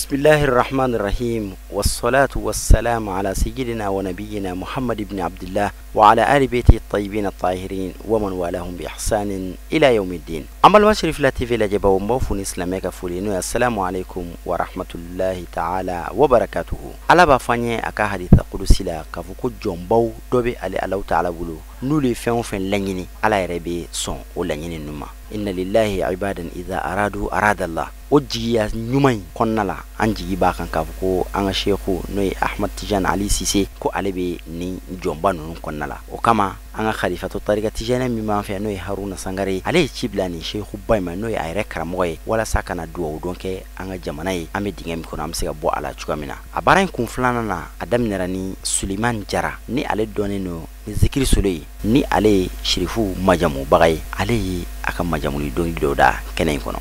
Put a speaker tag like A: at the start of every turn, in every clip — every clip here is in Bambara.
A: بسم الله الرحمن الرحيم، والصلاة والسلام على سيدنا ونبينا محمد بن عبد الله وعلى آل بيته الطيبين الطاهرين ومن والاهم بإحسان إلى يوم الدين. An balima Cherifla TV lajɛbaw, n b'aw fo ni silamɛ ka foli, n'o ye السلام عليكم ورحمة الله تعالى وبركاته. Ala b'a fɔ an ye a ka hadisa kudusi la k'a fɔ ko jɔnbaw dɔ bɛ ale Alahu taala bolo, n'olu ye fɛn o fɛn laɲini, Ala yɛrɛ bɛ sɔn o laɲini ninnu ma. إن لله عبادا إذا أرادوا أراد الله. O jigiya ɲuman in kɔnɔna la, an jigi b'a kan k'a fɔ ko an ka seku, n'o ye Ahmad Tijani Ali Sise, ko ale bɛ nin jɔnba ninnu kɔnɔna la. O kama, an ka khalifatu tarika tijani min b'an fɛ, n'o ye Haruna Sangare, ale ye ci bila nin sekuba in ma, n'o ye a yɛrɛ karamɔgɔ ye, walasa ka na duwawu dɔn kɛ an ka jamana ye, an bɛ dingɛ min kɔnɔ, an bɛ se ka bɔ a la cogoya min na. A baara in kun filanan na, a daminɛra ni Suleiman Jara, ni ale dɔnnen don ni zikiri solo ye, ni ale ye Sirifu majamubaga ye. Ale ye a ka majamuli dɔnkili dɔw da kɛnɛ in kɔnɔ.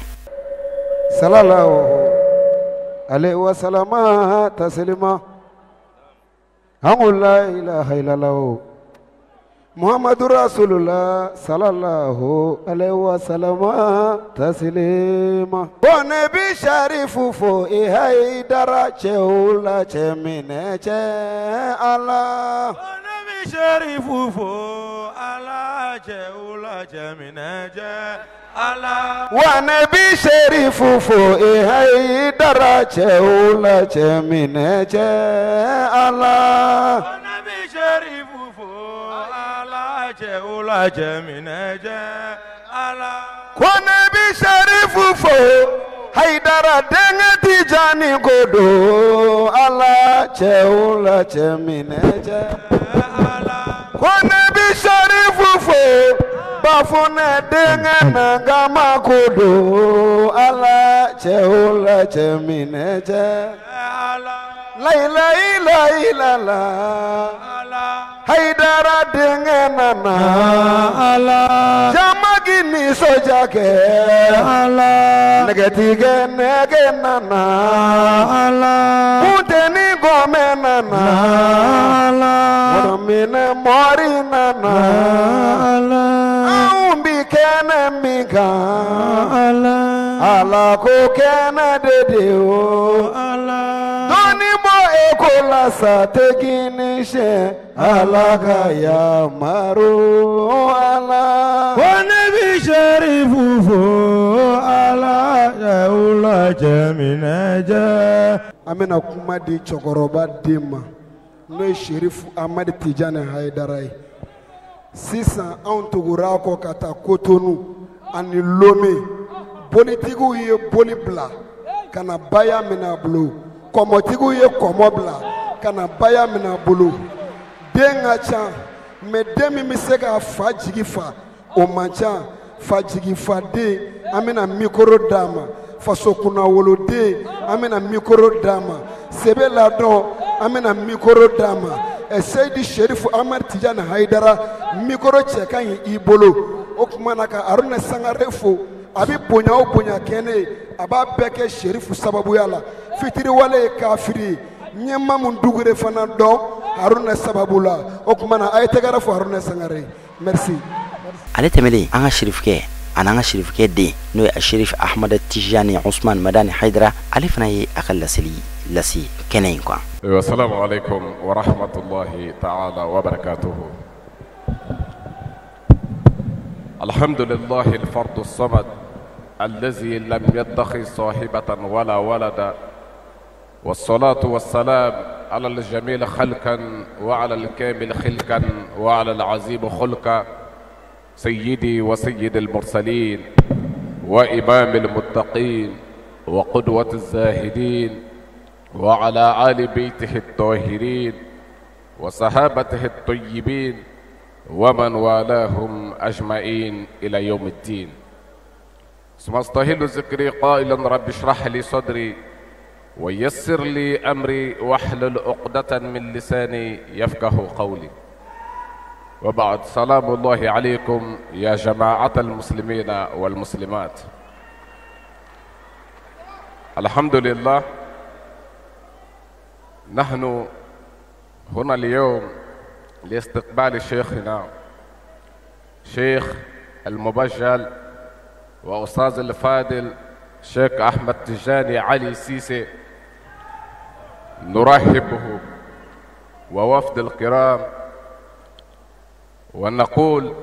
B: صلى الله عليه وسلم تسليما. لا إله إلا الله محمد رسول الله صلى الله عليه وسلم تسليما. Ko ne bi Sharifu fo i Hayidara, cɛw la cɛ minɛ cɛ Ala.
C: Ne bi Sherifu fo Ala, cɛw la cɛ minɛ cɛ Ala.
B: Wa ne bi Sherifu fo i Hayidara, cɛw la cɛ minɛ cɛ Ala.
C: Ne bi Sherifu fo Ala, cɛw la cɛ minɛ cɛ Ala.
B: Ko ne bi Sherifu fo Hayidara denkɛ Tijani ko don Ala, cɛw la cɛ minɛ cɛ
C: Ala.
B: Ko ne bi Sherifu fo Bafunɛ denkɛ Nangama ko don Ala, cɛw la cɛ minɛ cɛ
C: Ala.
B: La ilaha illallah.
C: Ala.
B: Hayidara denkɛ nana
C: Ala.
B: Jamagi nisɔndiya kɛ
C: Ala.
B: Nɛgɛtigɛ nɛgɛ nana
C: Ala.
B: Funteni gɔmɛ nana
C: Ala.
B: Mɔnɔminɛ mɔri nana
C: Ala.
B: Anw bi kɛnɛ min kan
C: Ala.
B: Ala ko kɛnɛ de de o
C: Ala.
B: Dɔɔni bɔ eko la sa technicien Ala ka yamaru Ala.
C: Ko ne bi Sherifu fo Ala, cɛw la cɛ minɛ cɛ.
B: An bɛna kuma di cɛkɔrɔba den ma, n'o ye Sherifu Amadi Tijani Hayidara ye. Sisan anw tugura a kɔ ka taa Kotonu ani Lome. Bolitigiw ye boli bila ka na baya minɛ a bolo, kɔmɔtigiw ye kɔmɔ bila ka na baya minɛ a bolo. Den ka ca mɛ, den min bɛ se k'a fa jigi fa, o man ca. Fa jigi fa den, an bɛna micro d'a ma. Faso kunnawoloden, an bɛna micro d'a ma. Sebe ladɔn, an bɛna micro d'a ma. Ɛ Seyidi Sherifu Amadu Tijani Hayidara, micro cɛ ka ɲi i bolo. O tuma na, ka Haruna Sangare fo, a bɛ bonya o bonya kɛnɛ ye, a b'a bɛɛ kɛ Sherifu sababuya la. Fitiriwale ye kafiri ye, n ye Mamu Dugure fana dɔn Haruna sababu la. O tuma na, a ye tɛgɛrɛ fɔ Haruna Sangare ye. Merci.
A: Ale tɛmɛlen, an ka sirifukɛ ani an ka sirifukɛ den, n'o ye Sherif Ahmad Tijani Usman Madani Hayidara, ale fana ye a ka laseli lase kɛnɛ in kan.
D: السلام عليكم ورحمة الله تعالى وبركاته. الحمد لله الفرد الصمد الذي لم يتخذ صاحبة ولا ولدا، والصلاة والسلام على الجميل خلقا وعلى الكامل خلقا وعلى العظيم خلقا، سيدي وسيد المرسلين وإمام المتقين وقدوة الزاهدين، وعلى آل بيته الطاهرين وصحابته الطيبين ومن والاهم أجمعين إلى يوم الدين. ثم استهل ذكري قائلا: رب اشرح لي صدري ويسر لي أمري واحلل عقدة من لساني يفقه قولي. وبعد، سلام الله عليكم يا جماعة المسلمين والمسلمات. الحمد لله، نحن هنا اليوم لاستقبال شيخنا شيخ المبجل وأستاذ الفاضل شيخ أحمد تجاني علي سيسي. نرحبه ووفد الكرام ونقول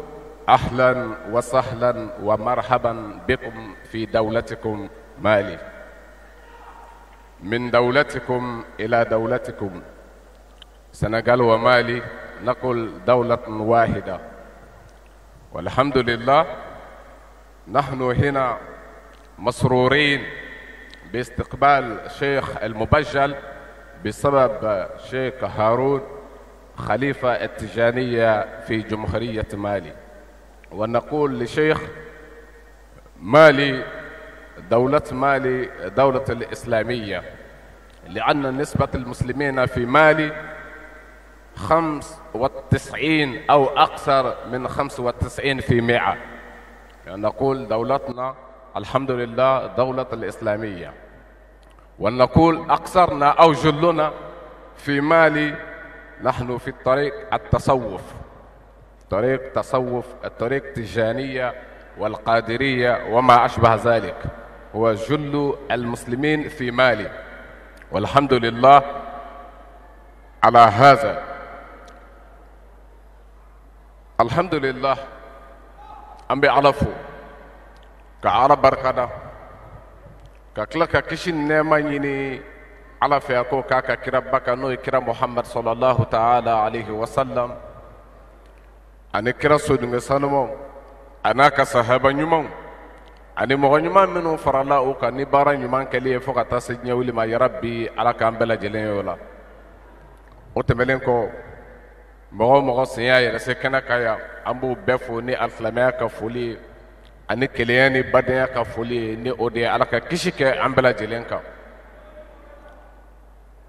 D: أهلا وسهلا ومرحبا بكم في دولتكم مالي، من دولتكم إلى دولتكم. سنغال ومالي نقول دولة واحدة، والحمد لله نحن هنا مسرورين باستقبال شيخ المبجل بسبب شيخ هارون خليفة التجانية في جمهورية مالي. ونقول لشيخ مالي، دولة مالي دولة الإسلامية، لأن نسبة المسلمين في مالي 95 أو أكثر من 95%. يعني نقول دولتنا الحمد لله دولة الإسلامية. ونقول أكثرنا أو جلنا في مالي نحن في الطريق التصوف، طريق تصوف، الطريق التجانية والقادرية وما أشبه ذلك، هو جل المسلمين في مالي، والحمد لله على هذا. الحمد لله an bɛ Ala fo ka Ala barikada ka tila ka kisi ni nɛɛma ɲini Ala fɛ, a ko k'a ka kiraba kan, n'o ye kira Muhamad sallallahu ta'ala alayhi wa sallam, ani kira sodunkɛ sanumaw a n'a ka sahaba ɲumanw ani mɔgɔ ɲuman minnu farala o kan ni baara ɲuman kɛli ye fo ka taa se diɲɛ wuli ma. Yarabi Ala k'an bɛɛ lajɛlen ye o la. O tɛmɛnen kɔ, mɔgɔ o mɔgɔ sen y'a yɛrɛ se kɛnɛ kan yan, an b'o bɛɛ fo ni alisilamɛya ka foli ye ani kelenya ni badenya ka foli ye, ni o de ye Ala ka kisi kɛ an bɛɛ lajɛlen kan.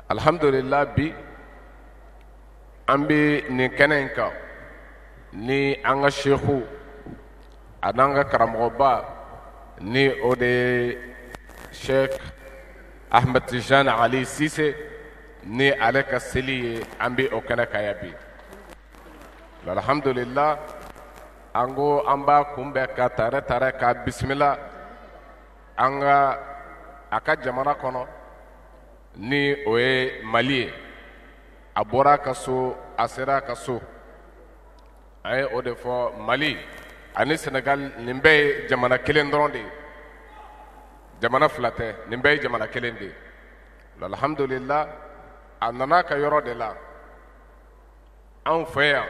D: Alhamdulillah, bi an bɛ nin kɛnɛ in kan ni an ka seku a n'an ka karamɔgɔba, ni o de ye Sheikh Ahmed Tijani Ali Sise, ni ale ka seli ye, an bɛ o kɛnɛ kan yan bi. Alhamdulillah, an ko an b'a kunbɛn ka tare tare ka bisimila an ka a ka jamana kɔnɔ, ni o ye Mali ye. A bɔra a ka so, a sera a ka so. An ye o de fɔ, Mali ani Senegal nin bɛɛ ye jamana kelen dɔrɔn de ye, jamana fila tɛ, nin bɛɛ ye jamana kelen de ye. Alhamdulillah, a nana a ka yɔrɔ de la anw fɛ yan,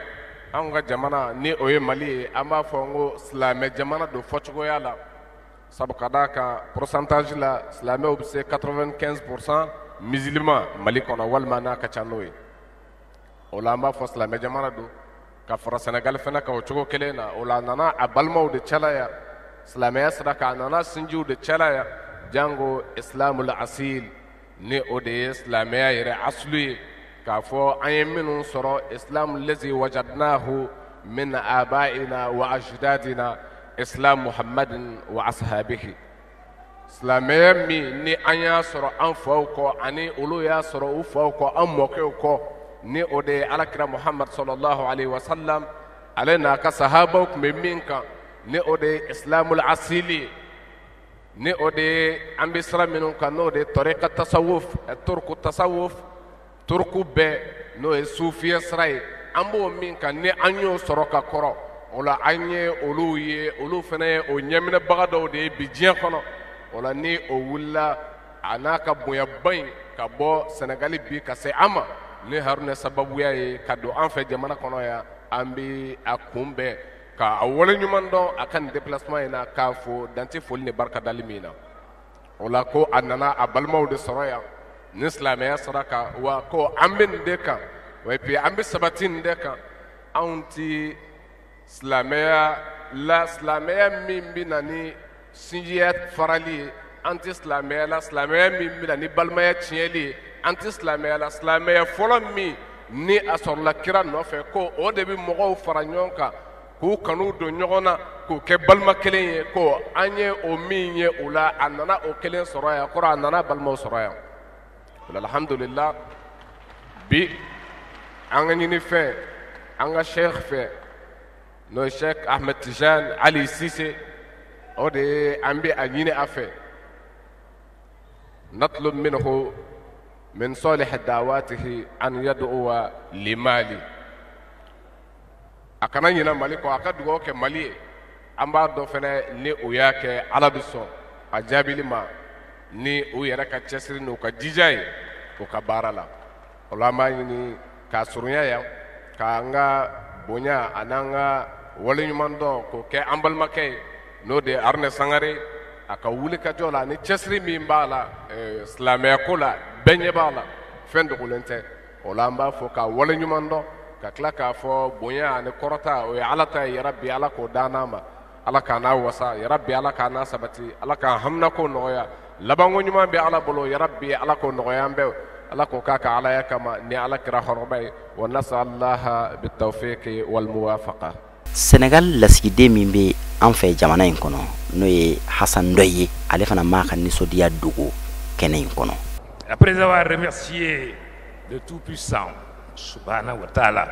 D: anw ka jamana ni o ye Mali ye. An b'a fɔ n ko silamɛ jamana don fɔcogoya la, sabu ka d'a kan pourcentage la silamɛw bɛ se 95% musulman Mali kɔnɔ, walima n'a ka ca n'o ye. O la an b'a fɔ silamɛ jamana don, ka fara Senegal fana kan o cogo kelen na. O la a nana a balimaw de cɛla yan silamɛya sira kan, a nana sinjiw de cɛla yan, jango islamul asil, ni o de ye silamɛya yɛrɛ asulu ye, k'a fɔ an ye minnu sɔrɔ islam lezi wajadnahu min abaina wa ajdadina islam muhammadin wa ashabihi. Silamɛya min ni an y'a sɔrɔ an faw kɔ, ani olu y'a sɔrɔ u faw kɔ, an mɔkɛw kɔ, ni o de ye alakira Muhammad sallallahu alaihi wa sallam, ale n'a ka sahabaw tun bɛ min kan, ni o de ye islamul asili, ni o de ye an bɛ sira minnu kan, n'o de ye tariqa tasawuf, turku tasawuf, turku bɛɛ, n'o ye sufiya sira ye, an b'o min kan ni an y'o sɔrɔ ka kɔrɔ. O la an ye olu ye, olu fana ye o ɲɛminɛbaga dɔw de ye bi diɲɛ kɔnɔ. O la ni o wulila a n'a ka bonyaba in ka bɔ Sɛnɛgali bi ka se an ma, ni Haruna sababuya ye ka don an fɛ jamana kɔnɔ yan, an bɛ a kunbɛn ka a waleɲuman dɔn a ka nin déplacement in na, k'a fo dante foli ni barika dali min na. O la ko a nana a balimaw de sɔrɔ yan ni silamɛya sira kan, wa ko an bɛ nin de kan, et puis an bɛ sabati nin de kan. Anw ti silamɛya la, silamɛya min bɛ na ni sinjiya farali ye, an tɛ silamɛya la, silamɛya min bɛ na ni balimaya tiɲɛli ye, an tɛ silamɛya la, silamɛya fɔlɔ min ni a sɔrɔla kira nɔfɛ, ko o de bɛ mɔgɔw fara ɲɔgɔn kan k'u kanu don ɲɔgɔn na, k'u kɛ balima kelen ye, ko an ye o min ye o la, a nana o kelen sɔrɔ yan, kɔrɔ a nana balimaw sɔrɔ yan. Alhamdulillah, bi an ka ɲini fɛn an ka sheikh fɛ, n'o ye Sheikh Ahmed Tijani Ali Sise, o de ye an bɛ a ɲini a fɛ, natlub minhu Min salih da'watihi an yad'uwa limali, a kana ɲinɛ Mali kɔ, a ka dugawu kɛ Mali ye. An b'a dɔn fɛnɛ ni o y'a kɛ, Ala bɛ sɔn a jaabili ma ni u yɛrɛ ka cɛsiri n'u ka jija ye u ka baara la. O la, an b'a ɲini k'a surunya yan, k'an ka bonya an'an ka waleɲuman dɔn k'o kɛ an balimakɛ ye, n'o de ye Aruna Sangare, a ka wuli ka jɔ la ani cɛsiri min b'a la silamɛya ko la, bɛɛ ɲɛ b'a la, fɛn dogolen tɛ. O la, an b'a fɔ k'a waleɲuman dɔn, ka tila k'a fɔ bonya ani kɔrɔta, o ye Ala ta ye. Yarabi, Ala k'o d'an n'a ma, Ala k'a n'a wasa. Yarabi, Ala k'a n'a sabati, Ala k'an haminako nɔgɔya. Labanko ɲuman bɛ Ala bolo. Yarabi, Ala k'o nɔgɔya an bɛɛ, Ala k'o k'a ka Alaya kama ni Ala kira hɔrɔnba ye. Wa nasalaha bitawfiqi wal muwafaqa.
A: Senegal lasigiden min bɛ an fɛ jamana in kɔnɔ, n'o ye Hasan Dɔ ye, ale fana m'a ka nisɔndiya dogo kɛnɛ in kɔnɔ.
E: Après avoir remercié le Tout-Puissant, Subhanahu wa Ta'ala,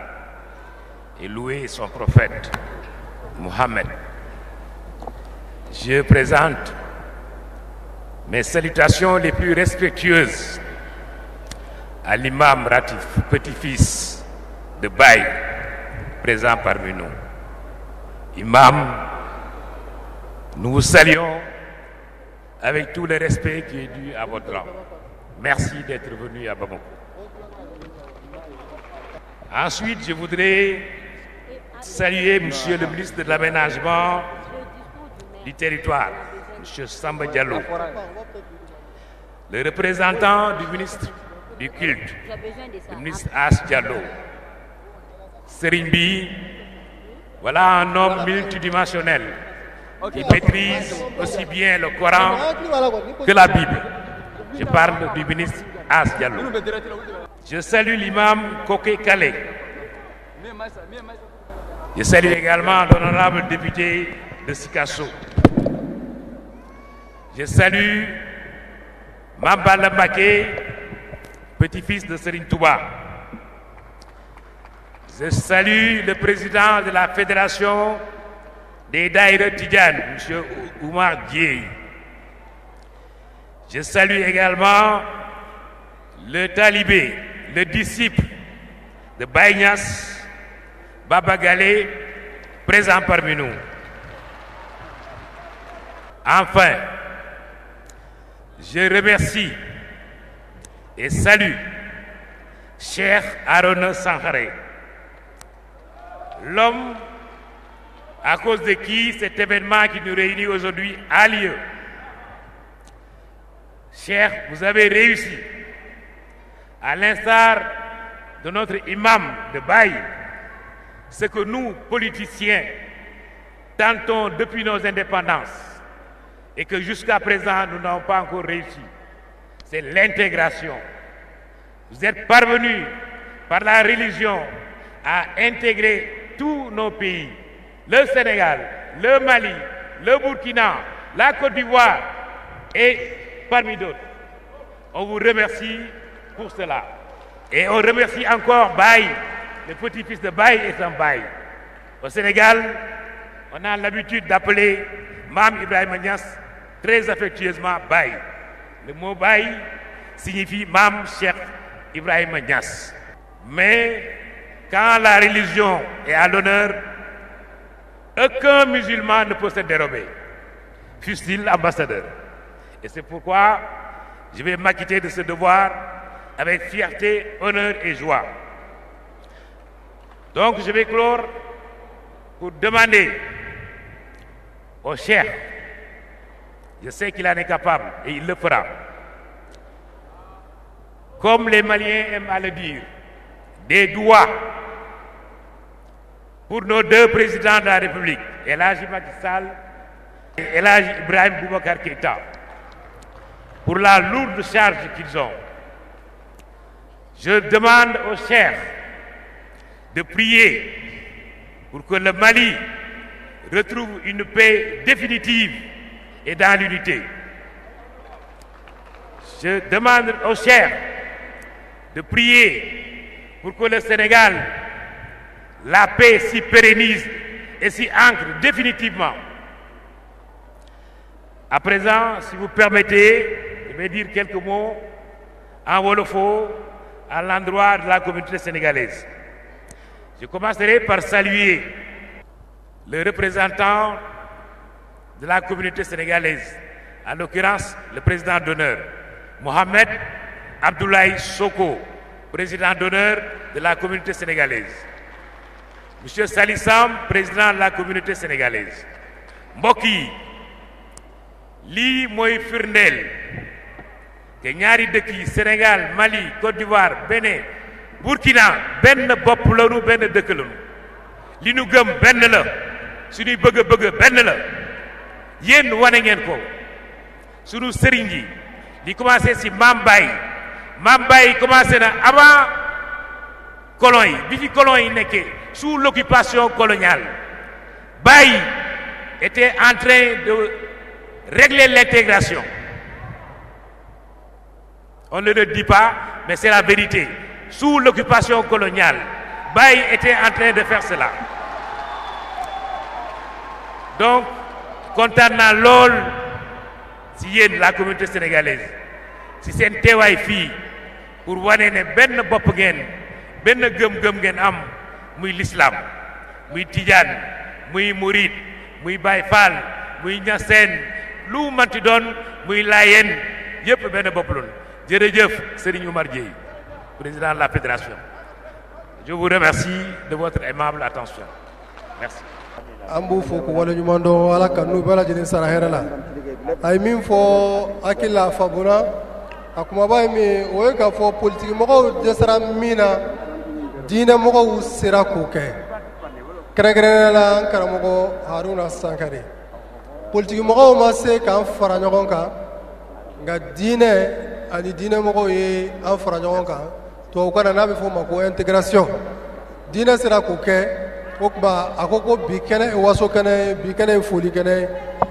E: et loué son prophète, Mohammed, je présente mes salutations les plus respectueuses à l'imam Ratib, petit-fils de Baye, présent parmi nous. Imam, nous vous saluons avec tout le respect qui est dû à votre rang. Merci d'être venu à Bamako. Ensuite, je voudrais saluer Monsieur le ministre de l'Aménagement du territoire, Monsieur Samba Diallo, le représentant du ministre du Culte, le ministre As Diallo. Serigne bi, voilà un homme multidimensionnel qui maîtrise aussi bien le Coran que la Bible. Je parle du ministre As Diallo. Je salue l'imam Koké Kale. Je salue également l'honorable député de Sikasso. Je salue Mamba Mbaké, petit-fils de Serigne Touba. Je salue le président de la Fédération des Daïra Tidjane, M. Oumar Dieye. Je salue également le talibé, le disciple de Baye Niass, Baba Galé, présent parmi nous. Enfin, je remercie et salue Cheikh Aaron Sankaré, l'homme à cause de qui cet événement qui nous réunit aujourd'hui a lieu. Cheikh, vous avez réussi, à l'instar de notre imam de Baye, ce que nous, politiciens, tentons depuis nos indépendances et que jusqu'à présent nous n'avons pas encore réussi. C'est l'intégration. Vous êtes parvenus par la religion à intégrer tous nos pays, le Sénégal, le Mali, le Burkina, la Côte d'Ivoire et parmi d'autres. On vous remercie pour cela. Et on remercie encore Baye, le petit-fils de Baye et son Baye. Au Sénégal, on a l'habitude d'appeler Mame Ibrahima Niass très affectueusement Baye. Le mot Baye signifie Mame Cheikh Ibrahima Niass. Mais quand la religion est à l'honneur, aucun musulman ne peut se dérober, fût-il ambassadeur. Et c'est pourquoi je vais m'acquitter de ce devoir avec fierté, honneur et joie. Donc je vais clore pour demander au Cheikh, je sais qu'il en est capable et il le fera, comme les Maliens aiment à le dire, des douas pour nos deux présidents de la République, El Hadji Macky Sall et El Hadji Ibrahim Boubacar Keïta, pour la lourde charge qu'ils ont. Je demande au Cheikh de prier pour que le Mali retrouve une paix définitive et dans l'unité. Je demande au Cheikh de prier pour que le Sénégal, la paix s'y pérennise et s'y ancre définitivement. À présent, si vous permettez, je vais dire quelques mots en wolofo à l'endroit de la communauté sénégalaise. Je commencerai par saluer le représentant de la communauté sénégalaise, en l'occurrence le président d'honneur, Mohamed Abdoulaye Soko, président d'honneur de la communauté sénégalaise. Monsieur Salissam, président de la communauté sénégalaise. Mbokk yi, lii mooy firndeel te ñaari dëkk yi, Sénégal, Mali, Côte d'Ivoire, Bénin, Burkina, benn bopp lanu, benn dëkk lanu. Li nu gëm benn la, suñuy bëgg-bëgg benn la. Yéen wane ngeen ko. Suñu sëriñ yi li commencé ci Maam Baye, Maam Baye commencé na avant colon yi. Bi fi colon yi nekkee, sous l'occupation coloniale, Baye était en train de régler l'intégration. On ne le dit pas, mais c'est la vérité. Sous l'occupation coloniale, Baye était en train de faire cela. Donc kontaan naa lool ci yéen, la communauté sénégalaise, ci seen teewaay fii pour wane ne benn bopp ngeen, benn gëm-gëm ngeen am, muy l'islam, muy tijaan, muy murid, muy Baay Faal, muy ñaseen, lu manti doon, muy laayeen, yépp benn bopp loolu. Jërëjëf Serigne Oumar Dieye, président de la fédération. Je vous remercie de votre aimable attention. Merci.
F: An b'u fo k'u waleɲuman dɔn. Ala ka n'u bɛɛ lajɛlen sara hɛrɛ la. A ye min fɔ, hakili la a faamuna. A kumaba ye min ye, o ye k'a fɔ politikimɔgɔw dɛsɛra min na, diinɛmɔgɔw sera k'o kɛ, kɛrɛnkɛrɛnnenya la an karamɔgɔ Haruna Sankare. Politikimɔgɔw ma se k'an fara ɲɔgɔn kan, nka diinɛ ani diinɛmɔgɔw ye an fara ɲɔgɔn kan. Tubabukan na, n'a bɛ fɔ o ma ko intégration, diinɛ sera k'o kɛ. O tuma a ko ko bi kɛnɛ ye waso kɛnɛ ye, bi kɛnɛ ye foli kɛnɛ ye.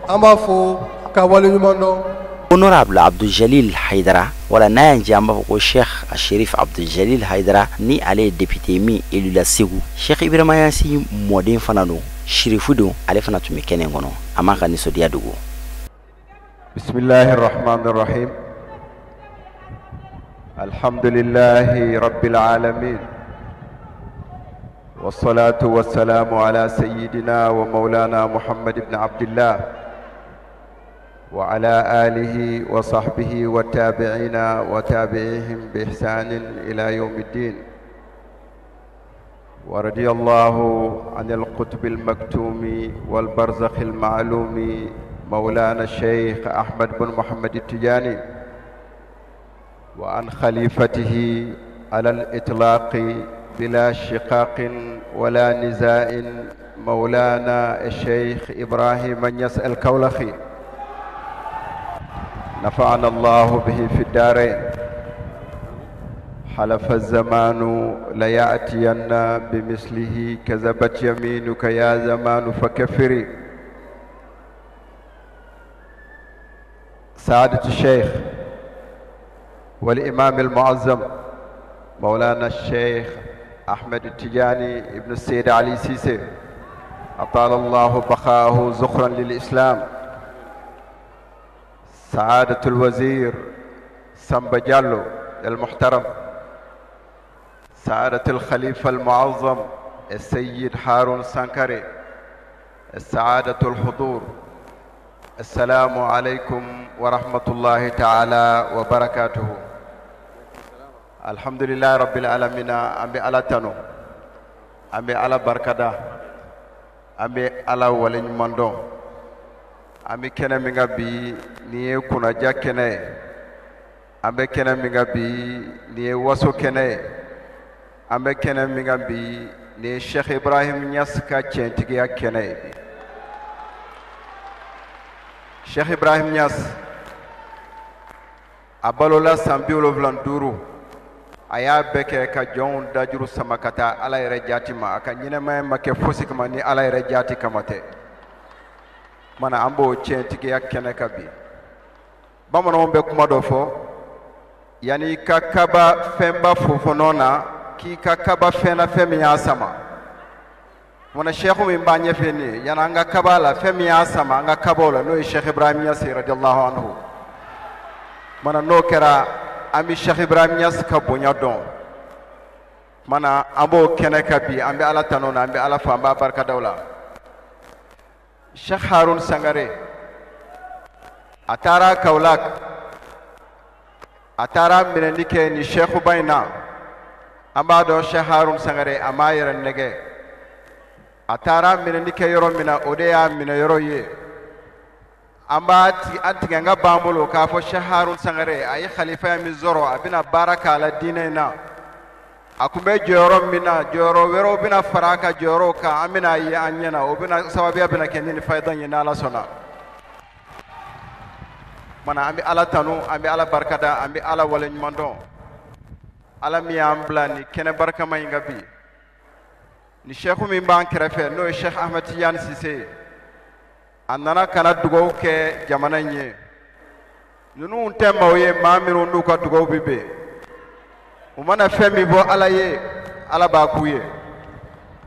F: An b'a fo ka waleɲuman dɔn.
A: Honorable Abdul Jalil Haidara, wala n'a y'an jɛ, an b'a fɔ ko Sheikh Sherif Abdul Jalil Haidara, ni ale ye député min élu la Segu, Sheikh Ibrahima Niasse mɔden fana don, shirifu don, ale fana tun bɛ kɛnɛ kɔnɔ. A m'a ka nisɔndiya dogo.
G: بسم الله الرحمن الرحيم. الحمد لله رب العالمين، والصلاة والسلام على سيدنا ومولانا محمد بن عبد الله وعلى آله وصحبه والتابعين وتابعيهم بإحسان إلى يوم الدين، ورضي الله عن القطب المكتوم والبرزخ المعلوم مولانا الشيخ أحمد بن محمد التجاني، وعن خليفته على الإطلاق بلا شقاق ولا نزاع مولانا الشيخ إبراهيم نياس الكولخي، نفعنا الله به في الدارين. حلف الزمان ليأتين بمثله، كذبت يمينك يا زمان فكفري. سعادة الشيخ والإمام المعظم مولانا الشيخ أحمد التجاني ابن السيد علي سيسي، أطال الله بقاءه زخرا للإسلام. سعادة الوزير سامبا جالو المحترم، سعادة الخليفة المعظم السيد هارون سانكاري، السعادة الحضور، السلام عليكم ورحمة الله تعالى وبركاته. الحمد لله رب العالمين. An bɛ Ala tanu, an bɛ Ala barikada, an bɛ Ala waleɲuman dɔn. An bɛ kɛnɛ min kan bi, nin ye kunnaja kɛnɛ ye. An bɛ kɛnɛ min kan bi, nin ye waso kɛnɛ ye. An bɛ kɛnɛ min kan bi, nin ye Sheikh Ibrahim Niass ka tiɲɛtigiya kɛnɛ ye bi. Sheikh Ibrahim Niass, a balola san 75, a y'a bɛɛ kɛ ka jɔnw dajuru sama ka taa Ala yɛrɛ jaati ma. A ka ɲɛnɛmaya ma kɛ fosi kama ni Ala yɛrɛ jaati kama tɛ. Mana an b'o tiɲɛtigiya kɛnɛ kan bi. Bamananw bɛ kuma dɔ fɔ: yanni i ka kaba fɛnba fofɔnɔ na, k'i ka kaba fɛn na, fɛn min y'a sama. Kumana sɛku min b'an ɲɛfɛ nin ye, yanni an ka kaba la, fɛn min y'a sama an ka kabaw la, n'o ye Sheikh Ibrahim Niasse radiyallahu anhu. Mana n'o kɛra An bɛ Cheikh Ibrahim Niass ka bonya dɔn. Kumana an b'o kɛnɛ kan bi, an bɛ Ala tanu na, an bɛ Ala fo, an b'a barikada o la. Cheikh Harun Sangare, a taara Kaolack, a taara minɛli kɛ ni Cheikhuba in na. An b'a dɔn Cheikh Harun Sangare a m'a yɛrɛ nɛgɛ. A taara minɛli kɛ yɔrɔ min na, o de y'a minɛ yɔrɔ ye. An b'a an tigɛ b'an bolo k'a fɔ Cheikh Harun Sangare a ye khalifaya min sɔrɔ, a bɛna baara k'a la diinɛ in na. A kun bɛ jɔyɔrɔ min na, jɔyɔrɔ wɛrɛw bɛna fara a ka jɔyɔrɔw kan, an bɛna ye an ɲɛ na, o bɛna sababuya bɛna kɛ ni nin fayida ye n'Ala sɔnna. Kumana an bɛ Ala tanu, an bɛ Ala barikada, an bɛ Ala waleɲuman dɔn. Ala min y'an bila nin kɛnɛ barikama in kan bi. Ni cheikh min b'an kɛrɛfɛ, n'o ye Cheikh Ahmed Tidiane Cissé ye, a nana ka na dugawu kɛ jamana in ye. Ninnu tɛ maaw ye, maa minnu n'u ka dugawu bɛ bɛn. U mana fɛn min fɔ Ala ye, Ala b'a k'u ye.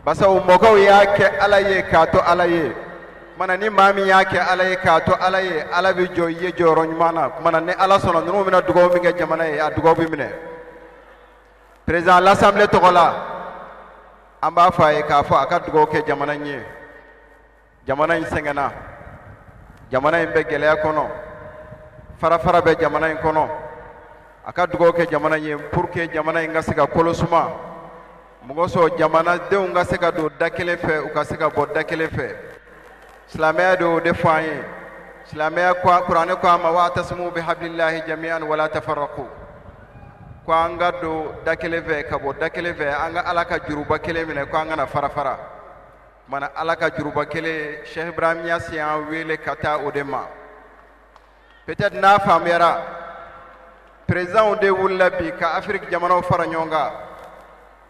G: Barisa u mɔkɛw y'a kɛ Ala ye k'a to Ala ye. Kumana ni maa min y'a kɛ Ala ye k'a to Ala ye, Ala bɛ jɔ i ye jɔyɔrɔ ɲuman na. Kumana ni Ala sɔnna, ninnu bɛna dugawu min kɛ jamana ye, a dugawu bɛ minɛ. Président l'Assemblée tɔgɔ la, an b'a fɔ a ye k'a fɔ a ka dugawu kɛ jamana in ye. Jamana in sɛgɛnna, jamana in bɛ gɛlɛya kɔnɔ, farafara bɛ jamana in kɔnɔ. A ka dugawu kɛ jamana in ye pour que jamana in ka se ka kolo suma, mɔgɔ sɔrɔ jamanadenw ka se ka don da kelen fɛ, u ka se ka bɔ da kelen fɛ. Silamɛya de y'o de fɔ an ye. Silamɛya ko, kuranɛ ko an ma: wa'tasimu bihablillahi jami'an wala tafarraqu. Ko an ka don da kelen fɛ ka bɔ da kelen fɛ, an ka Ala ka juruba kelen minɛ, ko an kana fara fara. Mana Ala ka juruba kelen, Cheikh Ibrahim Niass y'an wele ka taa o de ma. Peut-être n'a faamuyara, président de wulila bi ka Afrique jamanaw fara ɲɔgɔn kan.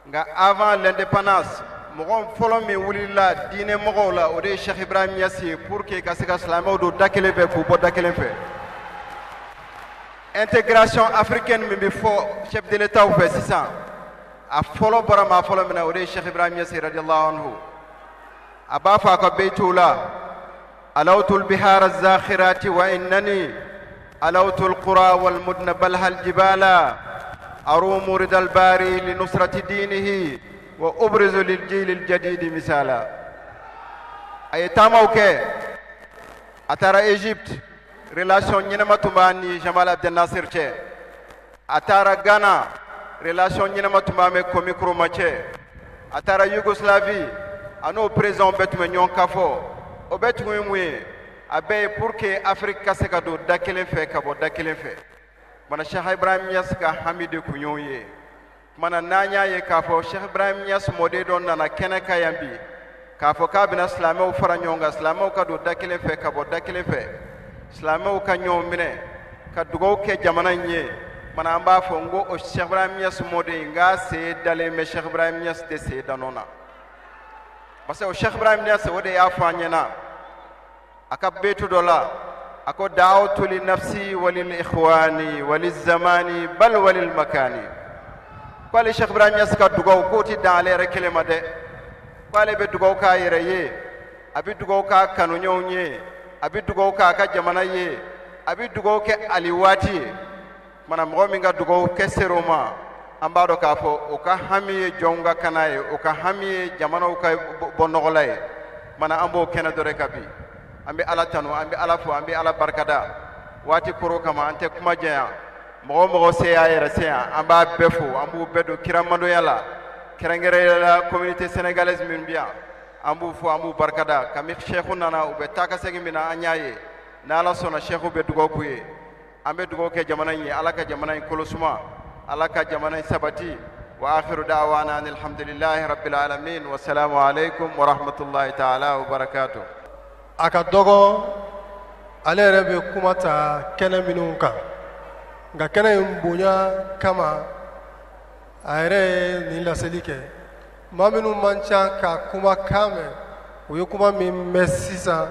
G: Nka avant l'indépendance, mɔgɔ fɔlɔ min wulila diinɛ mɔgɔw la, o de ye Cheikh Ibrahim Niass ye, pour que ka se ka silamɛw don da kelen fɛ k'u bɔ da kelen fɛ. Intégration africaine min bɛ fɔ chef de l'État fɛ sisan, a fɔlɔ bɔra maa fɔlɔ min na, o de ye Cheikh Ibrahim Niass radiyallahu anhu. A b'a fɔ a ka beyituw la: alawtu lbihara zakhirati wa innani alawtu alqura walmudna balha aljibala arumu rida albari linusrati dinihi wa ubrizu liljili aljadidi misala. A ye taamaw kɛ, a taara Égypte, relation ɲɛnama tun b'a ni Jamal Abdel Nasser cɛ. A taara Ghana, relation ɲɛnama tun b'a mɛ Kwame Nkrumah cɛ. A taara Yougoslavie, a n'o président bɛɛ tun bɛ ɲɔgɔn kafɔ. O bɛɛ tun ye mun ye? A bɛɛ ye pour que Afrique ka se ka don da kelen fɛ ka bɔ da kelen fɛ. Kumana Cheikh Ibrahim Niass ka hami de kun y'o ye. Kumana n'an y'a ye k'a fɔ Cheikh Ibrahim Niass mɔden dɔ nana kɛnɛ kan yan bi k'a fɔ k'a bɛna silamɛw fara ɲɔgɔn kan, silamɛw ka don da kelen fɛ ka bɔ da kelen fɛ, silamɛw ka ɲɔgɔn minɛ ka dugawu kɛ jamana in ye, kumana an b'a fɔ n ko o Cheikh Ibrahim Niass mɔden n k'a sen dalen bɛ Cheikh Ibrahim Niass de sen danɔ na. Parce que o Cheikh Ibrahim Niass, o de y'a fɔ an ɲɛna a ka betu dɔ la, a ko: da'awtu li nafsi wa lil ikhwani wa lizamani bal wa lil makani. Ko ale Cheikh Ibrahim Niass ka dugawu k'o ti dan ale yɛrɛ kelen ma dɛ, ko ale bɛ dugawu k'a yɛrɛ ye, a bɛ dugawu k'a kanuɲɔgɔnw ye, a bɛ dugawu k'a ka jamana ye, a bɛ dugawu kɛ ali waati ye. Kumana mɔgɔ min ka dugawu kɛ ser'o ma, an b'a dɔn k'a fɔ o ka hami ye jɔnw ka kana ye, o ka hami ye jamanaw ka bɔ nɔgɔ la ye. Kumana an b'o kɛnɛ dɔ de kan bi. An bɛ Ala tanu, an bɛ Ala fo, an bɛ Ala barikada. Waati koro kama, an tɛ kuma janya. Mɔgɔ o mɔgɔ se y'a yɛrɛ se yan, an b'a bɛɛ fo, an b'u bɛɛ don kiramandonya la, kɛrɛnkɛrɛnnenya la communauté sénégalaise min bɛ yan, an b'u fo, an b'u barikada. Kami sɛku nana, u bɛ taa ka segin min na, an y'a ye. N'Ala sɔnna, sɛku bɛ dugawu k'u ye. An bɛ dugawu kɛ jamana in ye, Ala ka jamana in kolo suma, Ala ka jamana in sabati. Wa akhiru da'wana alhamdulillahi rabbil alamin, wa salaamu alaikum wa rahmatullahi ta'ala wa barakatuh.
F: A ka dɔgɔ ale yɛrɛ bɛ kuma ta kɛnɛ minnu kan, nka kɛnɛ in bonya kama, a yɛrɛ ye nin laseli kɛ. Maa minnu man ca ka kumakan mɛn, u ye kuma min mɛn sisan,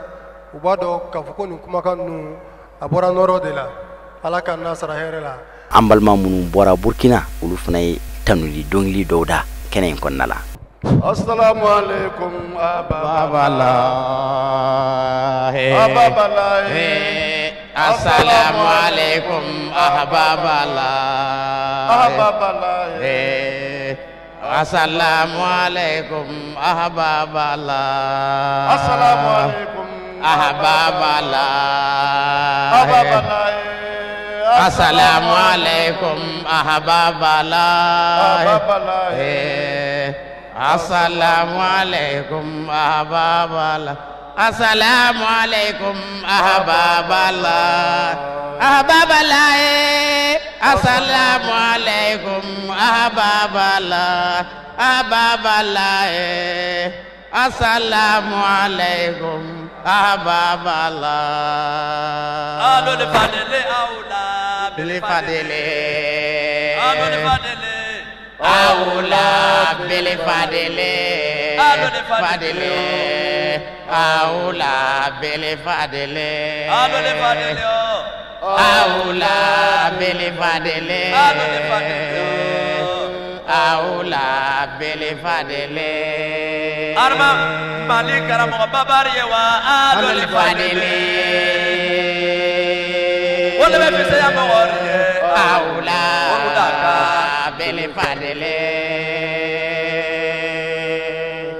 F: u b'a dɔn k'a fɔ ko nin kumakan ninnu a bɔra nɔrɔ de la. Ala ka n'a sara hɛrɛ la.
A: An balima minnu bɔra Burkina, olu fana ye tanuli dɔnkili dɔw da kɛnɛ in kɔnɔna la.
C: Assalamu alaikum ababala.
H: Ababala.
C: Ababala.
H: Assalamu alaikum ahbaballah.
I: Ahbaballah.
H: Assalamu alaikum ahbaballah.
I: Assalamu alaikum
H: ahbaballah.
I: Ahbaballah.
H: Assalamu alaikum ahbaballah.
I: Ahbaballah.
H: Assalamu alaikum ahbaballah. Assalamu alaikum ahbaballah. Ahbaballah. Assalamu alaikum ahbaballah. Ahbaballah. Assalamu alaikum ahbaballah.
J: Alul fadli aula
H: bil fadli.
J: Alul fadli
H: aula bil fadli. Fadli aula bil fadli.
J: Alul fadli
H: aula bil fadli.
J: Alul fadli
H: aula bil fadli.
J: Arma Mali karamɔgɔ babari ye wa alul fadli. Wala bɛ fisaya mɔgɔ ye
H: aula bil fadli.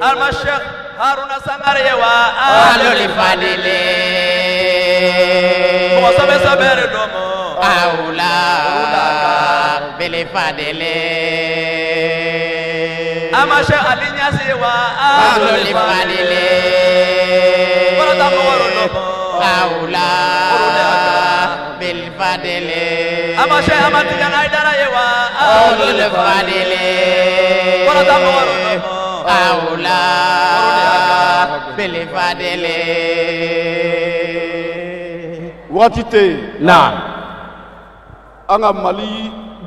J: Arma Sheikh Haruna Sangare ye wa
H: alul fadli.
J: Mɔgɔ sɛbɛ sɛbɛ de don mɔ
H: aula bil fadli.
J: Arma Sheikh Ali Niasse ye wa
H: alul fadli.
J: Kɔrɔta mɔgɔ de don mɔ
H: aula bil fadli.
J: Arma Sheikh Ahmad Tidiane Aidara ye wa
H: alul fadli.
J: Kɔrɔta mɔgɔ de don mɔ
H: aula bil fadli.
I: Waati tɛ yen.
D: Naam.
I: An ka Mali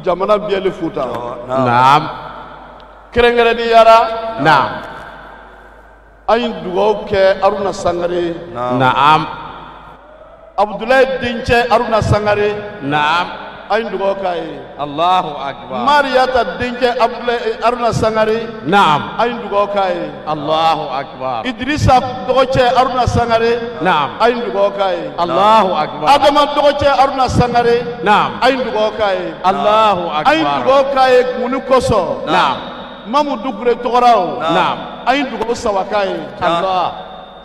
I: jamana bɛɛ le fota.
D: Naam.
I: Kɛrɛnkɛrɛnnenya la.
D: Naam.
I: An ye dugawu kɛ Haruna Sangare.
D: Naam.
I: Abudulayi dencɛ Haruna Sangare.
D: Naam.
I: An ye dugawu k'a ye.
D: Allahu akbar.
I: Mariyata dencɛ Abudulayi Haruna Sangare.
D: Naam.
I: An ye dugawu k'a ye.
D: Allahu akbar.
I: Idrissa dɔgɔcɛ Haruna Sangare.
D: Naam.
I: An ye dugawu k'a ye.
D: Allahu akbar.
I: Adama dɔgɔcɛ Haruna Sangare.
D: Naam.
I: An ye dugawu k'a ye.
D: Allahu akbar.
I: An ye dugawu k'a ye mun kosɔn?
D: Naam.
I: Mamu Dukure tɔgɔra o.
D: Naam.
I: An ye dugawu saba k'a ye.
D: Allah.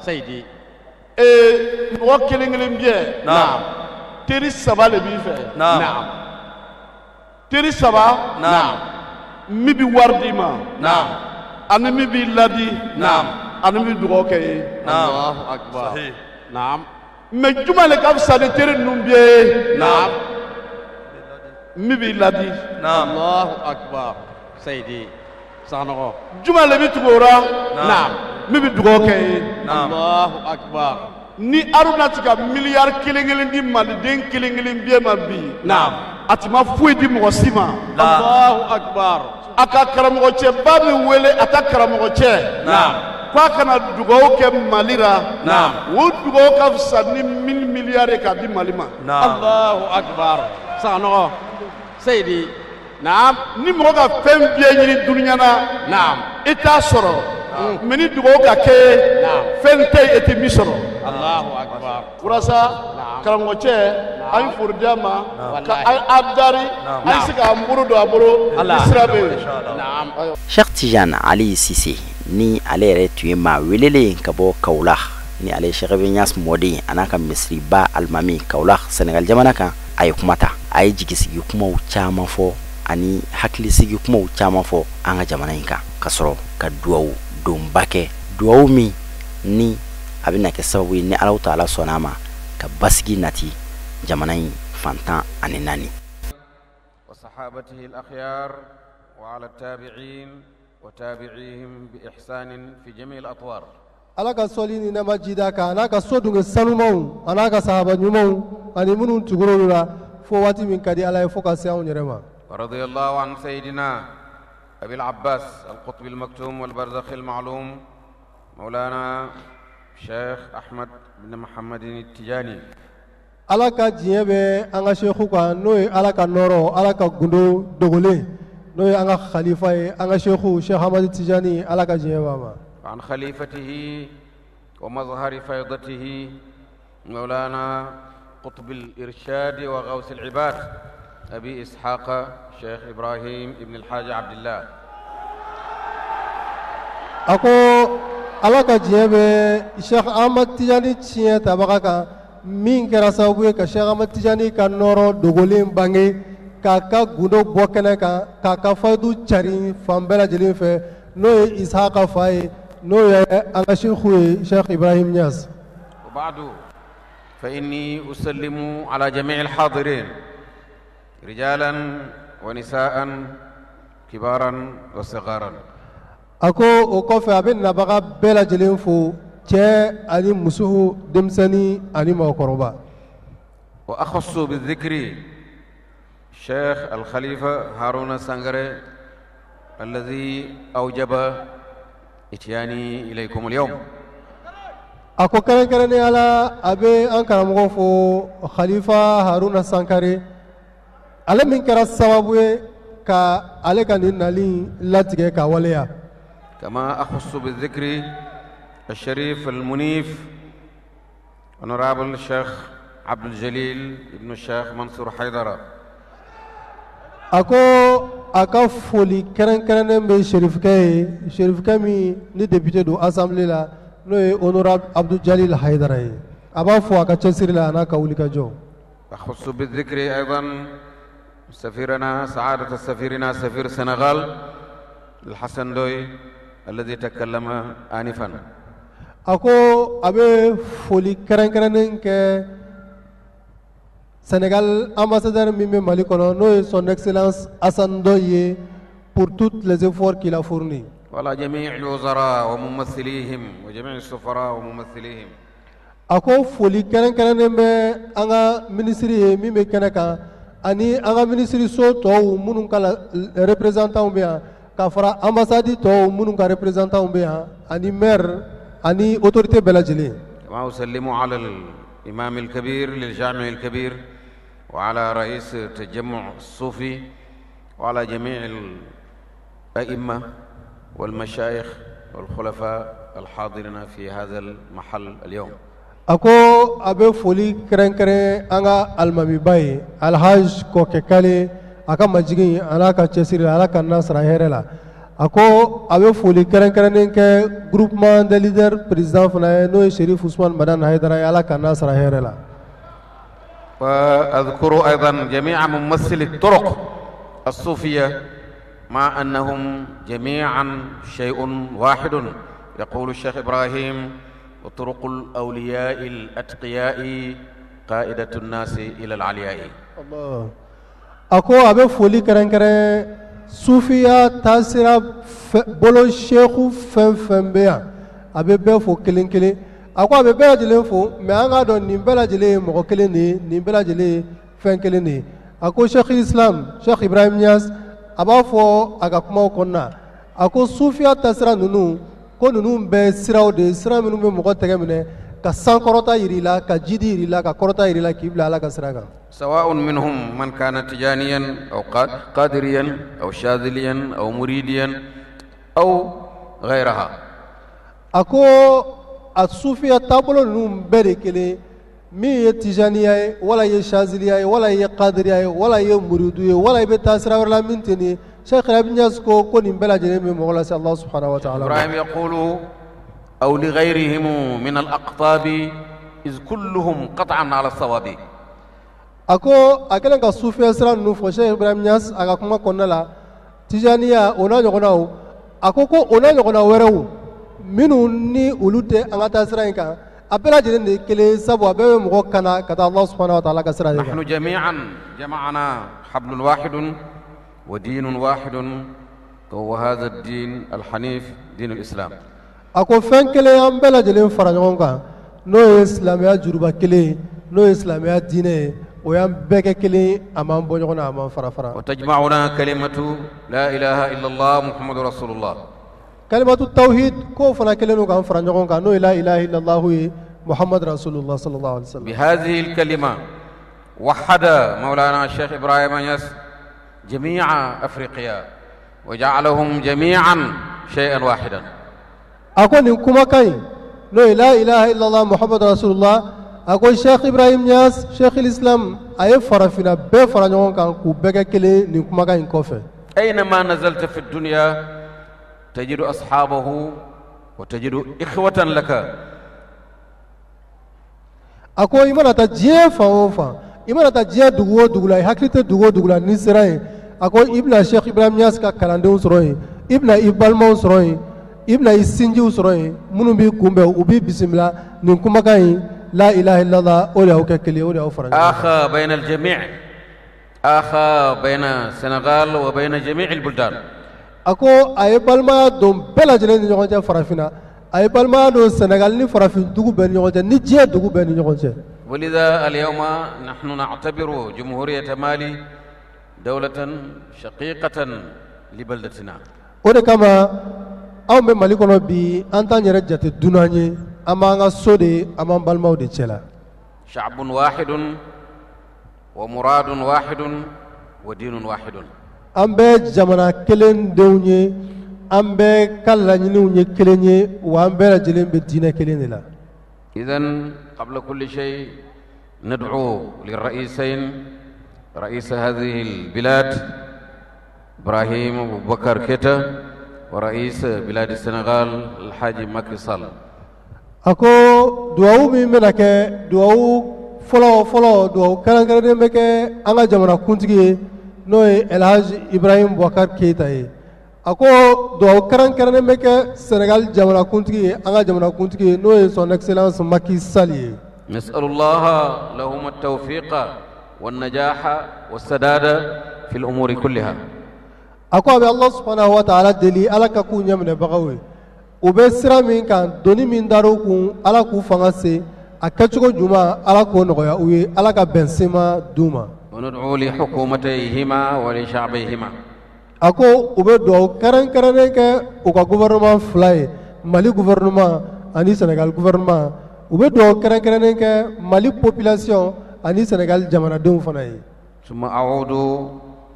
D: Seyidi.
I: Mɔgɔ kelen kelen bɛ.
D: Naam.
I: Teri saba de b'i fɛ.
D: Naam.
I: Teri saba.
D: Naam.
I: Min bɛ wari d'i ma.
D: Naam.
I: Ani min b'i ladi.
D: Naam.
I: Ani min bɛ dugawu kɛ ye.
D: Naam. Allahu akbar. Naam.
I: Mais juma le ka fisa ni teri ninnu bɛɛ ye.
D: Naam.
I: Min b'i ladi.
D: Naam. Allahu akbar. Seyidi. Sanogo.
I: Juma le bɛ tugu o la.
D: Naam.
I: Min bɛ dugawu kɛ ye.
D: Naam. Allahu akbar.
I: Ni Haruna ti ka miliyari kelen kelen di maliden kelen kelen bɛɛ ma bi.
D: Naam.
I: A ti ma foyi di mɔgɔ si ma.
D: Allahu akbar.
I: A ka karamɔgɔcɛba min wele a ta karamɔgɔcɛ.
D: Naam.
I: K'a kana dugawu kɛ Mali la.
D: Naam.
I: O dugawu ka fisa ni 1000 miliyari k'a di Mali ma.
D: Naam. Allahu akbar. Sanogo. Seyidi. Naam.
I: Ni mɔgɔ ka fɛn bɛɛ ɲini dunuya na.
D: Naam.
I: I t'a sɔrɔ. Mais ni dugawu ka kɛ fɛn tɛ yen e tɛ min sɔrɔ.
D: Allahu akbar.
I: Walasa karamɔgɔcɛ an ye foli d'a ma ka an dari an bɛ se k'an bolo don a bolo ni sira bɛ yen.
A: Cheikh Tidiane Ali Cissé ni ale yɛrɛ tun ye maa welelen ka bɔ Kaolack ni ale ye Cheikh Ibrahim Niass mɔden a n'a ka misiriba alimami Kaolack Senegal jamana kan a ye kuma ta a ye jigisigi kumaw caman fɔ ani hakilisigi kumaw caman fɔ an ka jamana in kan ka sɔrɔ ka duwawu donba kɛ duwawu min ni a bɛna kɛ sababu ye ni Alahu taala sɔnna a ma ka basigi nati jamana in fantan ani naani.
K: وصحابته الأخيار وعلى التابعين وتابعيهم بإحسان في جميع الأطوار.
F: Ala ka sɔli ni nɛɛma jida kan a n'a ka so dunge sanumanw a n'a ka sahaba ɲumanw ani minnu tugur'olu la fo waati min ka di Ala ye fo ka se anw yɛrɛ ma.
K: ورضي الله عن سيدنا أبي العباس القطب المكتوم والبرزخ المعلوم مولانا الشيخ أحمد بن محمد التجاني.
F: Ala ka diɲɛ bɛ an ka seku kan n'o ye Ala ka nɔɔrɔ Ala ka gundo dogolen n'o ye an ka khalifa ye an ka seku Cheikh Ahmad Tijani Ala ka diɲɛ b'a ma.
K: عن خليفته ومظهر فيضته مولانا قطب الإرشاد وغوث العباد أبي إسحاق شيخ إبراهيم ابن الحاج عبد الله.
F: A ko Ala ka diɲɛ bɛ Cheikh Ahmad Tijani tiɲɛ tabaga kan, min kɛra sababu ye ka Cheikh Ahmad Tijani ka nɔrɔ dogolen bange, k'a ka gundo bɔ kɛnɛ kan, k'a ka faydu cari fan bɛɛ lajɛlen fɛ, n'o ye Isaka fa ye, n'o ye an ka seku ye, Cheikh Ibrahim Niass.
K: وبعد، فإني أسلم على جميع الحاضرين، رجالا ونساء، كبارا وصغارا.
F: A ko o kɔfɛ, a bɛ nabaga bɛɛ lajɛlen fo, cɛ ani muso, denmisɛnnin ani mɔgɔkɔrɔba.
K: وأخص بالذكر الشيخ الخليفة هارون سانغري الذي أوجب إتياني إليكم اليوم.
F: A ko kɛrɛnkɛrɛnnenya la, a bɛ an karamɔgɔ fo, Khalifa Haruna Sankare, ale min kɛra sababu ye ka ale ka nin nali latigɛ ka waleya.
K: كما أخص بالذكر الشريف المنيف Honorable الشيخ عبد الجليل ابن الشيخ منصور حيدرة.
F: A ko a ka foli kɛrɛnkɛrɛnnen bɛ serifukɛ ye, serifukɛ min ni député don assemblée la, n'o ye honorable Abdul Jalil Hayidara ye. A b'a fɔ a ka cɛsiri la, a n'a ka wulikajɔ.
K: أخص بالذكر أيضا سفيرنا، سعادة سفيرنا، سفير السنغال الحسن دوي الذي تكلم آنفا.
F: A ko a bɛ foli kɛrɛnkɛrɛnnen kɛ Sénégal ambassadeur min bɛ Mali kɔnɔ, n'o ye son excellence Assane Ndoye ye, pour tous les efforts qu'il a fournis.
K: وعلى جميع الوزراء وممثليهم وجميع السفراء وممثليهم.
F: A ko foli kɛrɛnkɛrɛnnen bɛ an ka minisiri ye min bɛ kɛnɛ kan, ani an ka minisiriso tɔw minnu ka représentants bɛ yan, ka fara ambassade tɔw minnu ka représentants bɛ yan, ani maire ani autorité bɛɛ lajɛlen.
K: كما أسلم على الإمام الكبير للجامع الكبير وعلى رئيس التجمع الصوفي وعلى جميع الأئمة والمشايخ والخلفاء الحاضرين في هذا المحل اليوم.
F: A ko a bɛ foli kɛrɛnkɛrɛn an ka alimamiba ye, Alhaj Kɔkɛ Kale, a ka majigin a n'a ka cɛsiri, Ala ka n'a sara hɛrɛ la. A ko a bɛ foli kɛrɛnkɛrɛnnen kɛ groupement des leaders président fana ye, n'o ye Serif Usman Madani Hayidara ye, Ala ka n'a sara hɛrɛ la.
K: وأذكر أيضا جميع ممثلي الطرق الصوفية، مع أنهم جميعا شيء واحد. يقول الشيخ إبراهيم: وطرق الأولياء الأتقياء قائدة الناس إلى العلياء.
F: Allah. A ko a bɛ foli kɛrɛnkɛrɛn sufiya taasira bolo seku fɛn fɛn bɛ yan, a bɛ bɛɛ fo kelen kelen. A ko a bɛ bɛɛ lajɛlen fo, mais an k'a dɔn nin bɛɛ lajɛlen ye mɔgɔ kelen de ye, nin bɛɛ lajɛlen ye fɛn kelen de ye. A ko Cheikh Islam, Cheikh Ibrahim Niass, a b'a fɔ a ka kumaw kɔnɔna, a ko sufiya taasira ninnu, ko ninnu bɛɛ siraw de ye, sira minnu bɛ mɔgɔ tɛgɛ minɛ ka sankɔrɔta yir'i la, ka jidi yir'i la, ka kɔrɔta yir'i la, k'i bila Ala ka sira kan.
K: سواء منهم من كان تجانيا أو قادريا أو شاذليا أو مريديا أو غيرها.
F: A ko a sufiya taabolo ninnu bɛɛ de kelen, min ye tijaniya ye, wala ye shaziliya ye, wala ye kadiriya ye, wala ye muridu ye, wala i bɛ taa sira wɛrɛ la min tɛ nin ye, Cheikh Ibrahim Niass ko nin bɛɛ lajɛlen bɛ mɔgɔ lase Allah subhanahu wa ta'ala ma.
K: إبراهيم يقول: أو لغيرهم من الأقطاب إذ كلهم قطعا على الصواب.
F: A ko a kɛlen ka sufiya sira ninnu fɔ, Cheikh Ibrahim Niass a ka kuma kɔnɔna la, tijaniya o n'a ɲɔgɔnnaw, a ko o n'a ɲɔgɔnna wɛrɛw minnu ni olu tɛ an ka taa sira in kan, a bɛɛ lajɛlen de ye kelen, sabu a bɛɛ bɛ mɔgɔ kana ka taa Allah subhanahu wa ta'ala ka sira de kan.
K: نحن جميعا جمعنا حبل واحد ودين واحد، وهو هذا الدين الحنيف، دين الإسلام.
F: A ko fɛn kelen y'an bɛɛ lajɛlen fara ɲɔgɔn kan, n'o ye silamɛya juruba kelen ye, n'o ye silamɛya diinɛ ye, o y'an bɛɛ kɛ kelen ye, a m'an bɔ ɲɔgɔn na, a m'an fara fara.
K: وتجمعنا كلمة لا إله إلا الله محمد رسول الله.
F: Kalimatu tawhid, k'o fana kelen don k'an fara ɲɔgɔn kan, n'o ye la ilaha illallah ye, Muhammad rasulullah sallallahu alaihi wasallam.
K: بهذه الكلمة وحد مولانا الشيخ إبراهيم نياس جميع أفريقيا وجعلهم جميعا شيئا واحدا.
F: A ko nin kumakan in, n'o ye la ilaha illallah Muhammad rasulullah, A ko Cheikh Ibrahim Niass, Cheikh Islam, a ye farafinna bɛɛ fara ɲɔgɔn kan k'u bɛɛ kɛ kelen nin kumakan in kɔfɛ.
K: أينما نزلت في الدنيا تجد أصحابه وتجد إخوة لك.
F: A ko i mana taa diɲɛ fan o fan, i mana taa diɲɛ dugu o dugu la, i hakili tɛ dugu o dugu la n'i sera yen, a ko i bɛna Cheikh Ibrahim Niass ka kalandenw sɔrɔ yen, i bɛna i balimaw sɔrɔ yen, i bɛna i sinjiw sɔrɔ yen minnu b'i kunbɛn, u b'i bisimila nin kumakan in la ilaha illallah, o de y'aw kɛ kelen, o de y'aw fara ɲɔgɔn kan.
K: آخى بين الجميع، آخى بين السنغال وبين جميع البلدان.
F: A ko a ye balimaya don bɛɛ lajɛlen ni ɲɔgɔn cɛ farafinna, a ye balimaya don Senegal ni farafin dugu bɛɛ ni ɲɔgɔn cɛ, ni diɲɛ dugu bɛɛ ni ɲɔgɔn cɛ.
K: ولذا اليوم نحن نعتبر جمهورية مالي دولة شقيقة لبلدتنا.
F: O de kama anw bɛ Mali kɔnɔ bi, an t'an yɛrɛ jate dunan ye, an b'an ka so de, an b'an balimaw de cɛ la.
K: شعب واحد ومراد واحد ودين واحد.
F: An bɛ jamana kelen denw ye, an bɛɛ ka laɲiniw ye kelen ye, wa an bɛɛ lajɛlen bɛ diinɛ kelen de la.
K: إذا قبل كل شيء ندعو للرئيسين، رئيس هذه البلاد إبراهيم أبو بكر كيتا ورئيس بلاد السنغال الحاج ماكي سال.
F: A ko duwawu min bɛna kɛ, duwawu fɔlɔ fɔlɔ, duwawu kɛrɛnkɛrɛnnen bɛ kɛ an ka jamana kuntigi ye, n'o ye El Hadj Ibrahim Boubacar Keita ye. A ko duwawu kɛrɛnkɛrɛnnen bɛ kɛ Senegal jamana kuntigi ye, an ka jamana kuntigi ye, n'o ye son excellence Macky Sall ye.
K: نسأل الله لهم التوفيق والنجاح والسداد في الأمور كلها.
F: A ko a bɛ Allah subhanahu wa ta'ala deli, Ala ka k'u ɲɛminɛbagaw ye, u bɛ sira min kan, doni min dar'u kun, Ala k'u fanga se a kɛcogo ɲuman, Ala k'o nɔgɔya u ye, Ala ka bɛn sema d'u ma.
K: وندعو لحكومتيهما ولشعبيهما.
F: A ko u bɛ dugawu kɛrɛnkɛrɛnnen kɛ u ka gouvernement fila ye, Mali gouvernement ani Sénégal gouvernement. U bɛ dugawu kɛrɛnkɛrɛnnen kɛ Mali population ani Sénégal jamanadenw fana ye.
K: ثم أعود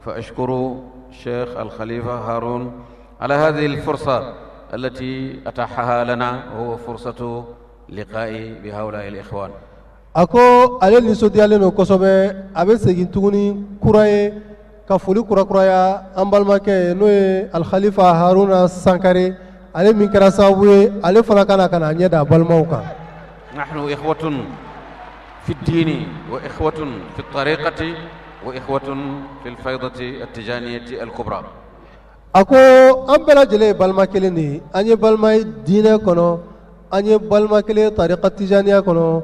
K: فأشكر الشيخ الخليفة هارون على هذه الفرصة التي أتاحها لنا، وهو فرصة لقائي بهؤلاء الإخوان.
F: A ko ale nisɔndiyalen don kosɛbɛ, a bɛ segin tuguni kura ye ka foli kurakuraya an balimakɛ ye, n'o ye Alkhalifa Haruna Sankare, ale min kɛra sababu ye ale fana ka na ka na ɲɛ da a balimaw kan.
K: نحن إخوة في الدين وإخوة في الطريقة وإخوة في الفيضة التجانية الكبرى.
F: A ko an bɛɛ lajɛlen ye balima kelen de ye, an ye balima ye diinɛ kɔnɔ, an ye balima kelen ye tarika tijaniya kɔnɔ,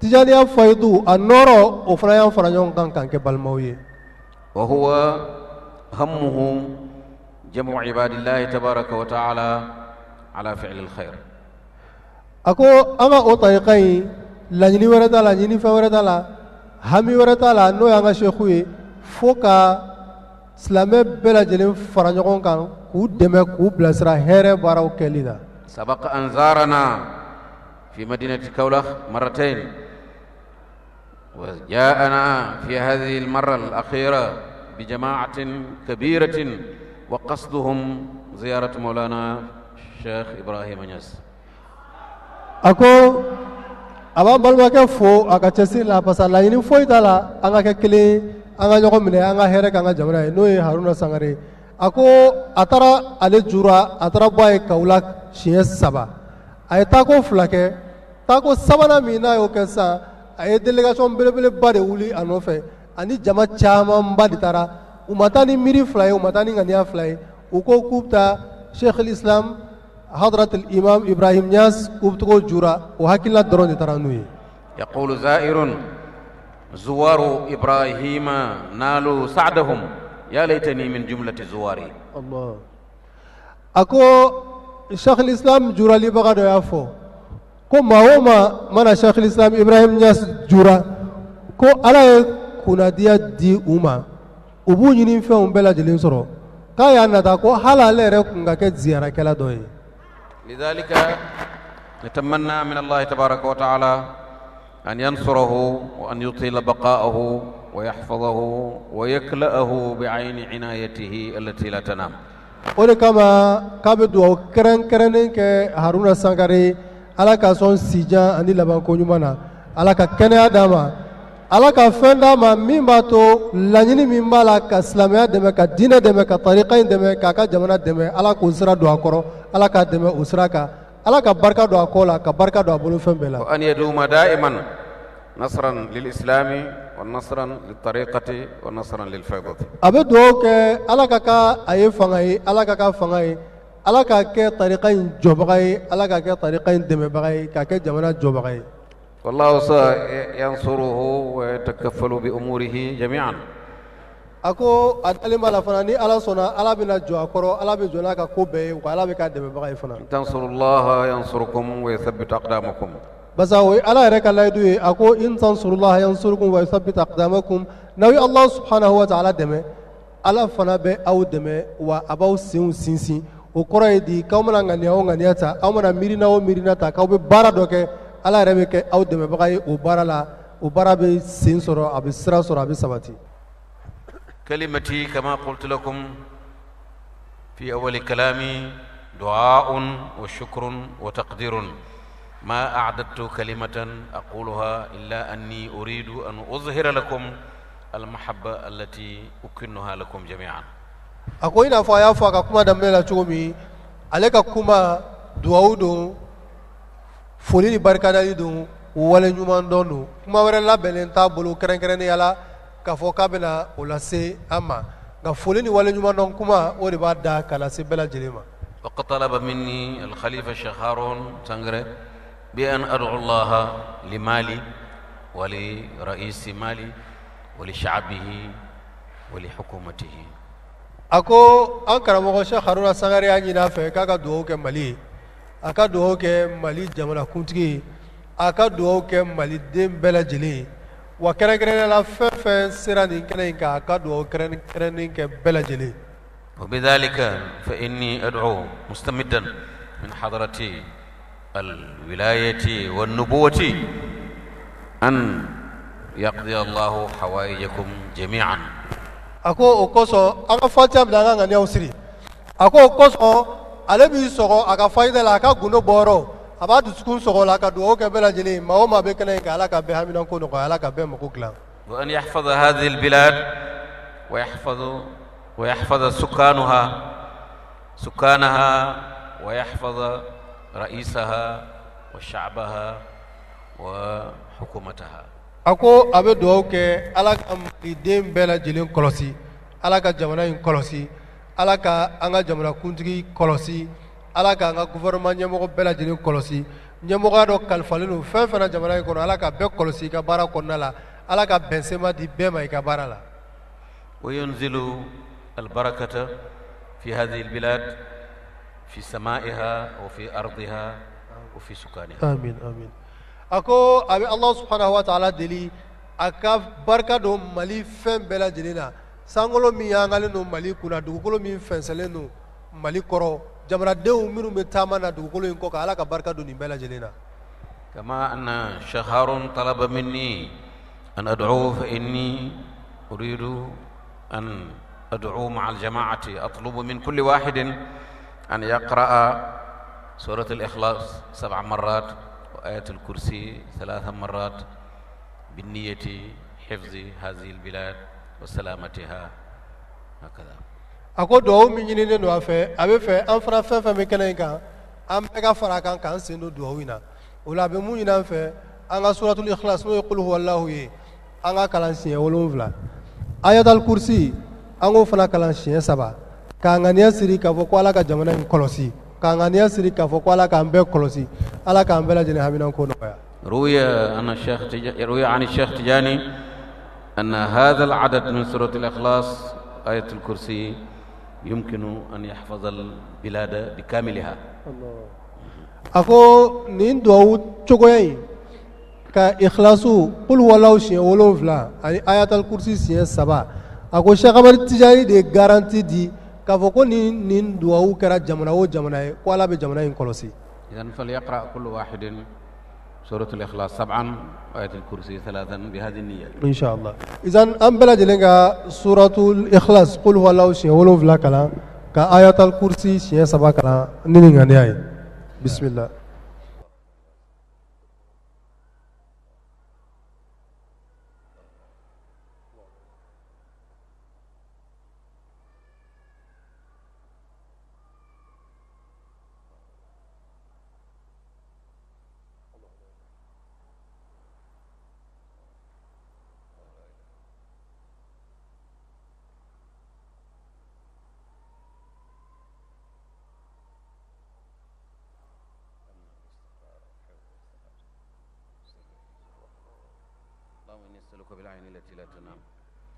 F: tijaniya fayidu a nɔrɔ, o fana y'an fara ɲɔgɔn kan k'an kɛ balimaw ye.
K: وهو همه جمع عباد الله تبارك وتعالى على فعل الخير.
F: A ko an ka o tarika in, laɲini wɛrɛ t'a la, ɲinifɛn wɛrɛ t'a la, hami wɛrɛ t'a la, n'o y'an ka seku ye, fo ka silamɛ bɛɛ lajɛlen fara ɲɔgɔn kan k'u dɛmɛ k'u bilasira hɛrɛ baaraw kɛli la.
K: سبق أن زارنا في مدينة كولخ مرتين، وجاءنا في هذه المرة الأخيرة بجماعة كبيرة، وقصدهم زيارة مولانا الشيخ إبراهيم نياس.
F: A ko a b'an balimakɛ fo a ka cɛsiri la, parce que laɲini foyi t'a la an ka kɛ kelen, an ka ɲɔgɔn minɛ, an ka hɛrɛ k'an ka jamana ye, n'o ye Haruna Sangare. A ko a taara ale jura, a taara bɔ a ye Kaolack siɲɛ 3, a ye taako 2 kɛ, taako sabanan min n'a y'o kɛ sisan, a ye délégation belebeleba de wuli a nɔfɛ, ani jama camanba de taara. U ma taa ni miiri 2 ye, u ma taa ni ŋaniya 2 ye, u ko k'u bɛ taa Cheikh Islam Hadrat Imam Ibrahim Niass, k'u bɛ taga o jura, o hakilina dɔrɔn de taara n'u ye.
K: يقول زائر: زوار إبراهيم نالوا سعدهم، يا ليتني من جملة زواري.
F: Allah. A ko Cheikh Islam juralibaga dɔ y'a fɔ ko maa o maa mana Cheikh Islam Ibrahim Niass jura, ko Ala ye kunnadiya di u ma, u b'u ɲini fɛnw bɛɛ lajɛlen sɔrɔ, k'a y'a nata ko hali ale yɛrɛ kun ka kɛ ziyarakɛla dɔ ye.
K: لذلك نتمنى من الله تبارك وتعالى أن ينصره وأن يطيل بقاءه ويحفظه ويكلأه بعين عنايته التي لا تنام.
F: O de kama k'a bɛ dugawu kɛrɛnkɛrɛnnen kɛ Haruna Sankare, Ala k'a sɔn sijan ani labanko ɲuman na. Ala ka kɛnɛya d'a ma, Ala ka fɛn d'a ma min b'a to laɲini min b'a la ka silamɛya dɛmɛ, ka diinɛ dɛmɛ, ka tarika in dɛmɛ, k'a ka jamana dɛmɛ, Ala k'o sira don a kɔrɔ, Ala k'a dɛmɛ o sira kan, Ala ka barika don a kɔ la, ka barika don a bolo fɛn bɛɛ la.
K: وأن يدوم دائما نصرا للإسلام ونصرا للطريقة ونصرا للفيضة.
F: A bɛ dugawu kɛ Ala ka k'a a ye fanga ye, Ala ka k'a fanga ye, Ala k'a kɛ tarika in jɔbaga ye, Ala k'a kɛ tarika in dɛmɛbaga ye, k'a kɛ jamana jɔbaga ye.
K: والله سينصره ويتكفل بأموره جميعا.
F: A ko a dalen b'a la fana, ni Ala sɔnna, Ala bɛna jɔ a kɔrɔ, Ala bɛ jɔ n'a ka ko bɛɛ ye, wa Ala bɛ k'a dɛmɛbaga ye fana.
K: تنصروا الله ينصركم ويثبت أقدامكم.
F: Basa o ye Ala yɛrɛ ka layidu ye. A ko in tansurullaha yansurukum wa yuthabbit aqdamakum. N'aw ye Allah subhanahu wa ta'ala dɛmɛ, Ala fana bɛ aw dɛmɛ, wa a b'aw senw sinsin. O kɔrɔ ye di, k'aw mana ŋaniya o ŋaniya ta, aw mana miirina o miirina ta k'aw bɛ baara dɔ kɛ, Ala yɛrɛ bɛ kɛ aw dɛmɛbaga ye o baara la, o baara bɛ sen sɔrɔ, a bɛ sira sɔrɔ, a bɛ sabati.
K: كلمتي كما قلت لكم في أول كلامي دعاء وشكر وتقدير. ما أعددت كلمة أقولها إلا أني أريد أن أظهر لكم المحبة التي أكنها لكم جميعا.
F: A ko i n'a fɔ a y'a fɔ a ka kuma daminɛ la cogo min, ale ka kuma duwawu don, foli ni barikadali don, wale ɲuman dɔn don. Kuma wɛrɛ labɛnnen t'a bolo kɛrɛnkɛrɛnnenya la k'a fɔ k'a bɛna o lase an ma, nka foli ni wale ɲuman dɔn kuma, o de b'a da k'a lase bɛɛ lajɛlen ma.
K: وقد طلب مني الخليفة الشيخ هارون سانغري بأن أدعو الله لمالي ولرئيس مالي ولشعبه ولحكومته.
F: A ko an karamɔgɔ Cheikh Haruna Sangare y'a ɲini a fɛ k'a ka dugawu kɛ Mali ye, a ka dugawu kɛ Mali jamanakuntigi ye, a ka dugawu kɛ maliden bɛɛ lajɛlen ye, wa kɛrɛnkɛrɛnnenya la fɛn fɛn sera nin kɛnɛ in kan, a ka dugawu kɛrɛnkɛrɛnnen kɛ bɛɛ lajɛlen ye.
K: وبذلك فإني أدعو مستمدا من حضرة الولاية والنبوة أن يقضي الله حوائجكم جميعا.
F: A ko o kosɔn an ka fatiya bila, an ka ŋaniyaw siri. A ko o kosɔn ale b'i sɔgɔ a ka fayida la, a ka gundo bɔyɔrɔ, a b'a dusukun sɔgɔ la ka dugawu kɛ bɛɛ lajɛlen ye. Maa o maa bɛ kɛnɛ in kan, Ala ka bɛɛ haminanko nɔgɔya, Ala ka bɛɛ mako dilan.
K: وأن يحفظ هذه البلاد ويحفظ سكانها ويحفظ رئيسها وشعبها وحكومتها.
F: A ko a bɛ dugawu kɛ Ala ka maliden bɛɛ lajɛlen kɔlɔsi, Ala ka jamana in kɔlɔsi, Ala ka an ka jamanakuntigi kɔlɔsi, Ala ka an ka gouvernement ɲɛmɔgɔ bɛɛ lajɛlen kɔlɔsi. Ɲɛmɔgɔya dɔ kalifalen don fɛn fɛn na jamana in kɔnɔ, Ala ka bɛɛ kɔlɔsi i ka baara kɔnɔna la, Ala ka bɛnsema di bɛɛ ma i ka baara la.
K: وينزل البركة في هذه البلاد، في سمائها وفي أرضها وفي سكانها.
F: Amin, amin. A ko a bɛ Allah subhanahu wa ta'ala deli a ka barika don Mali fɛn bɛɛ lajɛlen na, sankolo min yangalen don Mali kunna, dugukolo min fɛnsɛnlen don Mali kɔrɔ, jamanadenw minnu bɛ taama na dugukolo in kɔ kan, Ala ka barika don nin bɛɛ lajɛlen na.
K: كما أن الشيخ هارون طلب مني أن أدعوه، فإني أريد أن أدعو مع الجماعة. أطلب من كل واحد أن يقرأ سورة الإخلاص 7 مرات وآية الكرسي 3 مرات بالنية حفظ هذه البلاد وسلامتها هكذا.
F: A ko duwawu min ɲininen don a fɛ, a bɛ fɛ an fana fɛn fɛn bɛ kɛnɛ in kan, an bɛɛ ka fara a kan k'an sen don duwawu in na. O la a bɛ mun ɲini an fɛ, an ka suratul ikhlas, n'o ye qul huwallahu ye, an ka kalan siɲɛ 7, ayatal kursi an k'o fana kalan siɲɛ 3, k'an ŋaniya siri k'a fɔ ko Ala ka jamana in kɔlɔsi, k'an ŋaniya siri k'a fɔ ko Ala k'an bɛɛ kɔlɔsi, Ala k'an bɛɛ lajɛlen haminanko nɔgɔya.
K: روي عن الشيخ تجاني أن هذا العدد من سورة الإخلاص آية الكرسي يمكن أن يحفظ البلاد بكاملها.
F: A ko nin duwawu cogoya in ka ikhlasu qul huwallahu siɲɛ 7 ani ayatal kursi siɲɛ 3, a ko Cheikh Amadu Tijani de ye garantie di k'a fɔ ko ni nin duwawu kɛra jamana o jamana ye, ko Ala bɛ jamana in kɔlɔsi.
K: إذن فليقرأ كل واحد سورة الإخلاص 7 وآية الكرسي 3 بهذه النية.
F: Inshallah. Izan an bɛɛ lajɛlen ka suratul ikhlas qul huwallahu siɲɛ 7 kalan, ka ayatal kursi siɲɛ 3 kalan ni nin ŋaniya ye. Bismillah.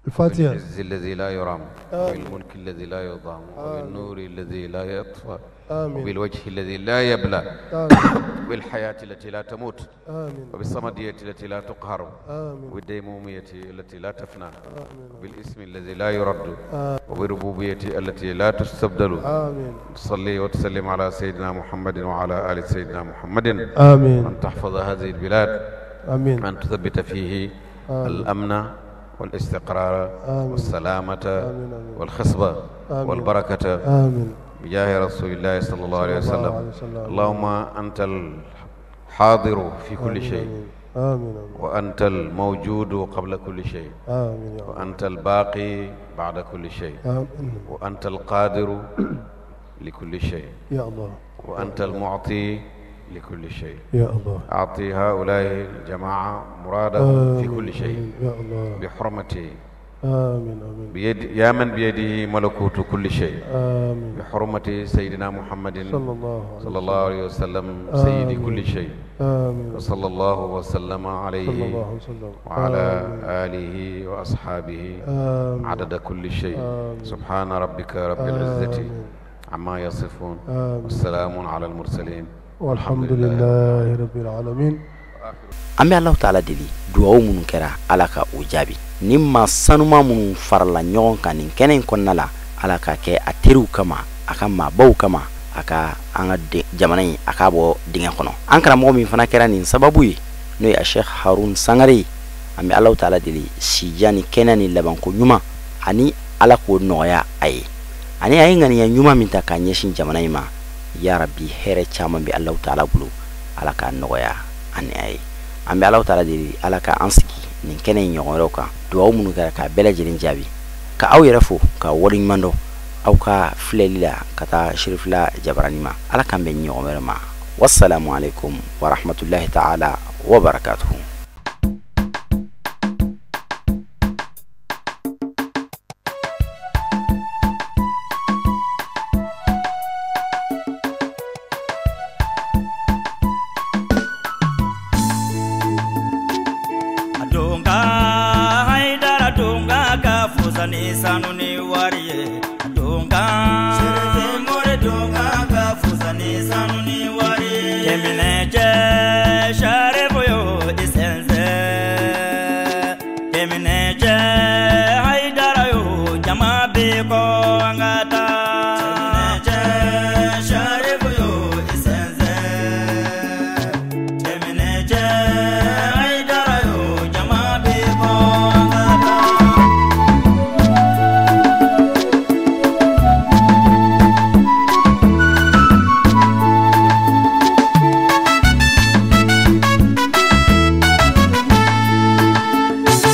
F: الفاتحة.
K: بالعز الذي لا يرام، وبالملك الذي لا يضام، وبالنور الذي لا يطفى، وبالوجه الذي لا يبلى، وبالحياة التي لا تموت، وبالصمدية التي لا تقهر، وبالديمومية التي لا تفنى، وبالاسم الذي لا يرد، وبالربوبية التي لا تستبدل. صلي وتسلم على سيدنا محمد وعلى آل سيدنا محمد.
F: آمين.
K: أن تحفظ هذه البلاد.
F: آمين.
K: أن تثبت فيه الأمن والاستقرار والسلامة والخصبة والبركة.
F: آمين.
K: بجاه رسول الله صلى الله عليه وسلم. اللهم أنت الحاضر في كل شيء.
F: آمين.
K: وأنت الموجود قبل كل شيء.
F: آمين.
K: وأنت الباقي بعد كل شيء.
F: آمين.
K: وأنت القادر لكل شيء.
F: يا الله.
K: وأنت المعطي لكل شيء.
F: يا الله.
K: أعطي هؤلاء الجماعة مرادهم في كل شيء.
F: يا الله.
K: بحرمة.
F: آمين آمين.
K: بيد يا من بيده ملكوت كل شيء.
F: آمين.
K: بحرمة سيدنا محمد
F: صلى الله
K: عليه وسلم سيد كل شيء.
F: آمين.
K: وصلى الله وسلم عليه
F: صلى الله وسلم.
K: وعلى
F: آمين.
K: آله وأصحابه.
F: آمين.
K: عدد كل شيء.
F: آمين.
K: سبحان ربك رب العزة عما يصفون.
F: آمين.
K: والسلام على المرسلين.
F: والحمد لله رب العالمين.
A: An bɛ Alahu taala deli duwawu minnu kɛra Ala ka o jaabi ni maa sanuma minnu farala ɲɔgɔn kan nin kɛnɛ in kɔnɔna la, Ala ka kɛ a teriw kama, a ka maabaw kama, a ka an ka jamana in a k'a bɔ dingɛ kɔnɔ. An karamɔgɔ min fana kɛra nin sababu ye, n'o ye a Sheikh Harun Sangare ye, an bɛ Alahu taala deli sijan ni kɛnɛ ni labanko ɲuman ani Ala k'o nɔgɔya a ye, ani a ye ŋaniya ɲuman min ta k'a ɲɛsin jamana in ma, ya Rabbi hɛrɛ caman bɛ Alahu taala bolo, Ala k'a nɔgɔya ani a ye. An bɛ Alahu taala deli Ala ka an sigi nin kɛnɛ in ɲɔgɔn wɛrɛw kan, duwawu minnu kɛra k'a bɛɛ lajɛlen jaabi, ka aw yɛrɛ fo ka waleɲuman dɔn aw ka filɛli la ka taa Cherifila Jabarani ma. Ala k'an bɛn ɲɔgɔn wɛrɛ ma. Wassalamu alaikum warahmatullahi taala wabarakatuhu.
J: Sanu ni wari ye donga.